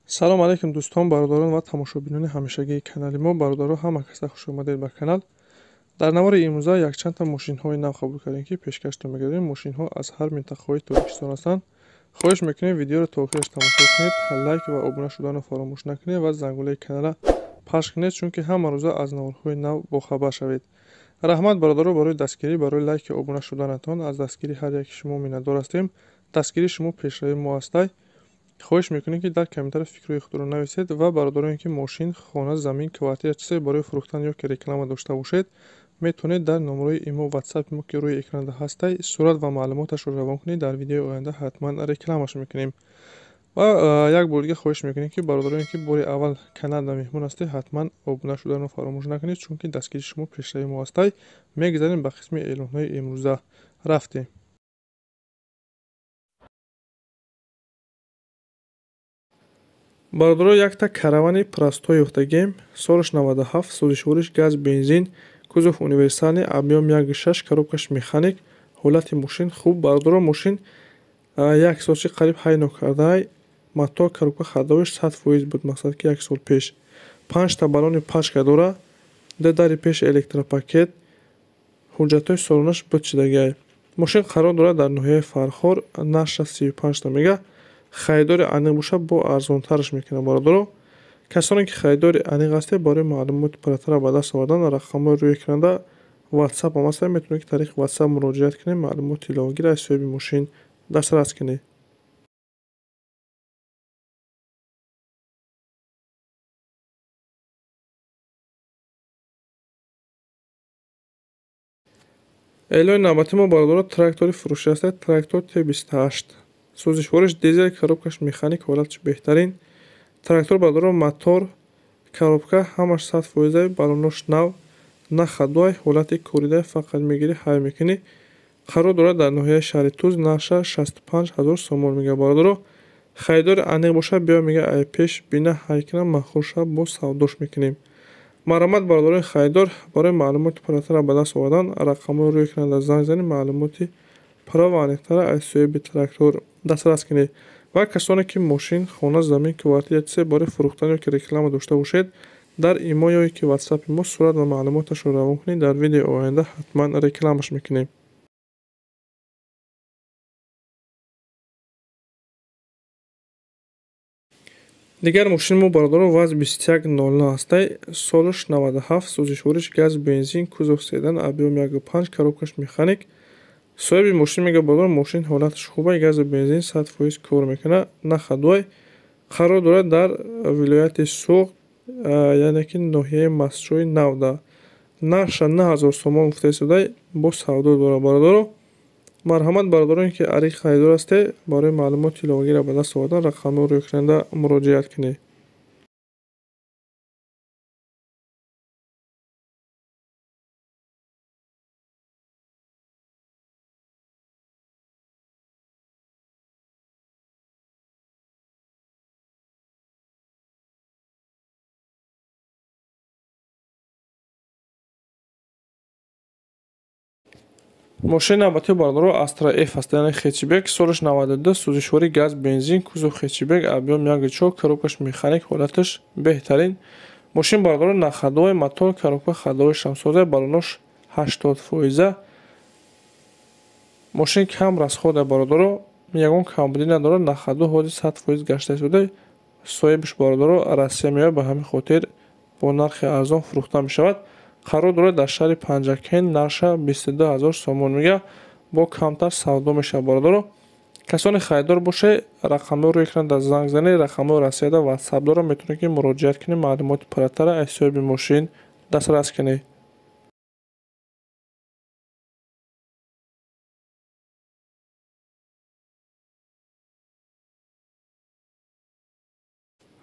Салом алейкум дӯстон, бародарон ва тамошобинони ҳамешагии канали мо. Бародаро, ҳама каса хуш омадед ба канал. Дар навори имрӯза якчандта мошинҳои нав қабул кардем, ки пешкаштон мегардем. Мошинҳо аз ҳар минтақаҳои Тоҷикистон ҳастанд. Хоҳиш мекунем, видеоро то охираш тамошо кунед, лайк ва обуна шуданро фаромӯш накунед ва зангулаи каналра пахш кунед, чунки ҳама рӯза аз наворҳои нав бохабар шавед. Раҳмат, бародаро, барои дастгирӣ, барои лайки обуна шуданатон. Аз дастгирии ҳар яки шумо миннатдор ҳастем. Дастгирии шумо пешравии мо ҳастай. Хоҳиш мекунем, ки дар комментария фикрҳои худро нависед ва бародароне, ки мошин, хона, замин, квартира, чизе барои фурӯхтан ё ки реклама дошта бошед, метавонед дар номерои имо, ватсапи мо, ки рӯи экранда ҳастай, сурат ва маълумоташро равон кунед. Дар видеои оянда ҳатман рекламаш мекунем. Ва як бор дига хоҳиш мекунем, ки бародароне, ки бори аввал каналда меҳмон ҳастед, ҳатман обуна шуданро фаромӯш накунед, чунки дастгирии шумо пешравии мо ҳастай. Мегузарем ба қисми эълонҳои имрӯза. Рафтем. Бародаро, якта каравани простой ёфтагем, солаш 97, сӯзишвориш газ, бензин, кузов универсальный, объём 1,6, коробкаш механик, ҳолати мошин хуб. Бародаро, мошин як солчи қариб ҳай нокардаай, мотор, коробка ходовиш 100% буд, мақсад ки як сол пеш. Панҷта баллони пачка дора, ду дари пеш электропакет, ҳуҷҷатҳои солонаш буд шидагиай. Мошин қарор дорад дар ноҳияи Фархор, нархша 35та мега. Харидори аниқ бошад, бо арзонтараш мекунад. Бародаро, касоне ки харидори аниқ ҳастед, барои маълумоти пурратара ба даст овардан рақамҳои рӯи экранда ватсап ҳам ҳастанд, метавонед ки тариқи ватсап муроҷиат кунед, маълумоти иловагиро аз соҳиби мошин дастрас кунед. Эълони навбати мо, бародаро, трактори фурӯшӣ ҳастад, трактор Т28, сӯзишвориш дизел, коробкаш механик, ҳолаташ беҳтарин. Трактор, бародаро, мотор, коробка ҳамаш 100%, баллонош нав, на ходовай, ҳолати коридай, фақат мегирӣ, ҳай мекунӣ. Қарор дорад дар ноҳияи шаҳри Туз, нархша 65 000 сомон мега. Бародаро, харидори аниқ бошад, биё, мега, ай пеш бина, ҳай кунам, маъқул шавад, боз савдош мекунем. Марҳамат, бародарони харидор, барои маълумоти пурратара ба даст овардан рақамҳои рӯи экранда занг занед, маълумоти пурра ва аниқтара аз соҳиби трактор дастрас кунед. Ва касоне ки мошин, хона, замин, квартира, чизе барои фурӯхтан ё ки реклама дошта бошед, дар имо ё ки ватсапи мо сурат ва маълумоташро равон кунед, дар видеои оянда ҳатман рекламаш мекунем. Дигар мошини мо, бародаро, ВАЗ 2109 ҳастай, солаш 97, сӯзишвориш газ, бензин, кузов седан, объём 1,5, коробкаш механик. Соҳиби мошин мега, бародаро, мошин ҳолаташ хубай, газу бензин 100% кор мекунад, на ходовай. Қарор дорад дар вилояти Суғд, яъне ки ноҳияи Мастчои Навда. Нархша 9000 сомон гуфта истодай, боз савдо дорад. Бародаро, марҳамат, бародароне ки ариқи харидор ҳастед, барои маълумоти иловагиро ба даст овардан рақамҳои рӯи экранда муроҷиат кунед. Мошини навбатии, бародаро, Астра Ф аст, яъне хетчбек, солаш 92, сӯзишворӣ газ, бензин, кузов хетчбек, объём 1,4, коробкаш механик, ҳолаташ беҳтарин. Мошин, бародаро, на ходовай, мотор, коробка ходовой шамсоза, баллонош 80%. Мошин кам расхода, бародаро, ягон камбудӣ надорад, на ходу, ҳозир 100% гашта истода. Соҳибаш, бародаро, Россия меояд, ба ҳамин хотир бо нархи арзон фурӯхта мешавад. Қарор дорад дар шаҳри Панҷакент, нархша 22 000 сомон мега, бо камтар савдо мешавад. Бародаро, касоне харидор бошед, рақамҳои рӯи экранда занг занед, рақамҳои Россияда ватсап дорад, метавонед ки муроҷиат кунед, маълумоти пурратара аз соҳиби мошин дастрас кунед.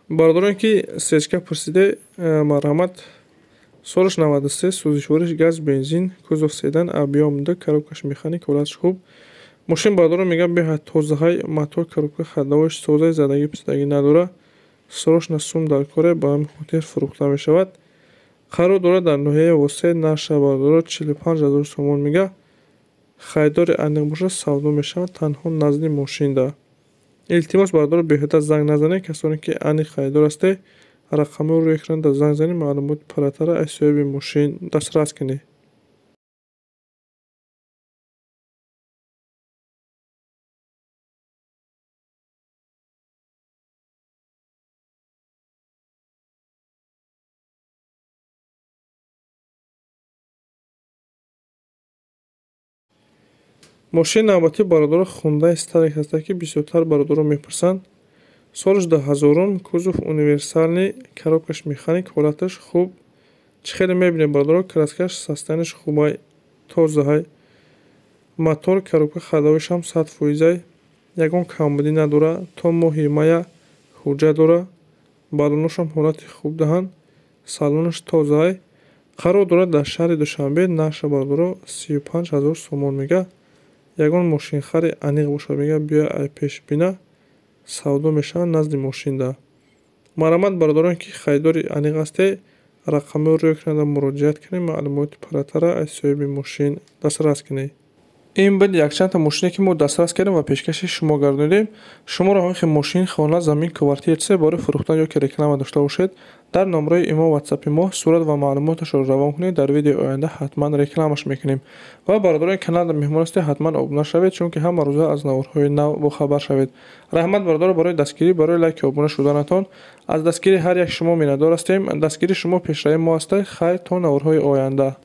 Бародароне ки сечка пурсиде, марҳамат, солаш 93, сӯзишвориш газ, бензин, кузов седан, объём 2, коробкаш механик, ҳолаташ хуб. Мошин, бародаро, мегӯям, беҳад тозаҳай, мотор, коробка ходовош созай, задагӣ писадагӣ надорад. Срочно сум дар коре, ба ҳамин хотир фурӯхта мешавад. Қарор дорад дар ноҳияи Восеъ, нархша, бародаро, 45 000 сомон мега. Харидори аниқ бошад, савдо мешавад, танҳо назди мошинда. Илтимос бародаро, беҳуда занг назанед, касоне ки аниқ харидор ҳастед, рақамҳоро рӯи экран занг занед, маълумоти пурратара аз соҳиби мошин дастрас кунед. Мошини навбатӣ бародаро Хундай Старик ҳаста, ки бисёртар бародаро мепурсанд. Солаш 2000, кузов универсальный, коробкаш механик, ҳолаташ хуб. Чӣ хеле мебинед бародаро, краскаш, состоянияш хубай, тозаҳай. Мотор, коробка, ходовойшам 100%-ай, ягон камбудӣ надора, то моҳи мая ҳуҷҷат дора, баллоношам ҳолати хуб даҳанд, салонаш тозаҳай. Қарор дорад дар шаҳри Душанбе, нархша бародаро 35 000 сомон мега. Ягон мошинхари аниқ бошад, мега, биё ай пеш бина, савдо мешавад назди мошинда. Марҳамат бародарон, ки харидори аниқ ҳастед, рақамҳоро рӯи экран муроҷиат кунед, маълумоти пурратара аз соҳиби мошин дастрас кунед. Ин буд якчандта мошине, ки мо дастрас кардем ва пешкаши шумо гардонидем. Шуморо ҳамин хел мошин, хона, замин, квартира, чизе барои фурӯхтан ё ки реклама дошта бошед, дар номраи имо ватсапи мо сурат ва маълумоташро равон кунед, дар видеои оянда ҳатман рекламаш мекунем. Ва бародарони канал меҳмон ҳастед, ҳатман обуна шавед, чунки ҳама рӯза аз наворҳои нав бохабар шавед. Раҳмат бародаро барои дастгирӣ, барои лайки обуна шуданатон. Аз дастгирии ҳар як шумо миннатдор ҳастем. Дастгирии шумо пешравии мо аст. Хайр, то наворҳои оянда.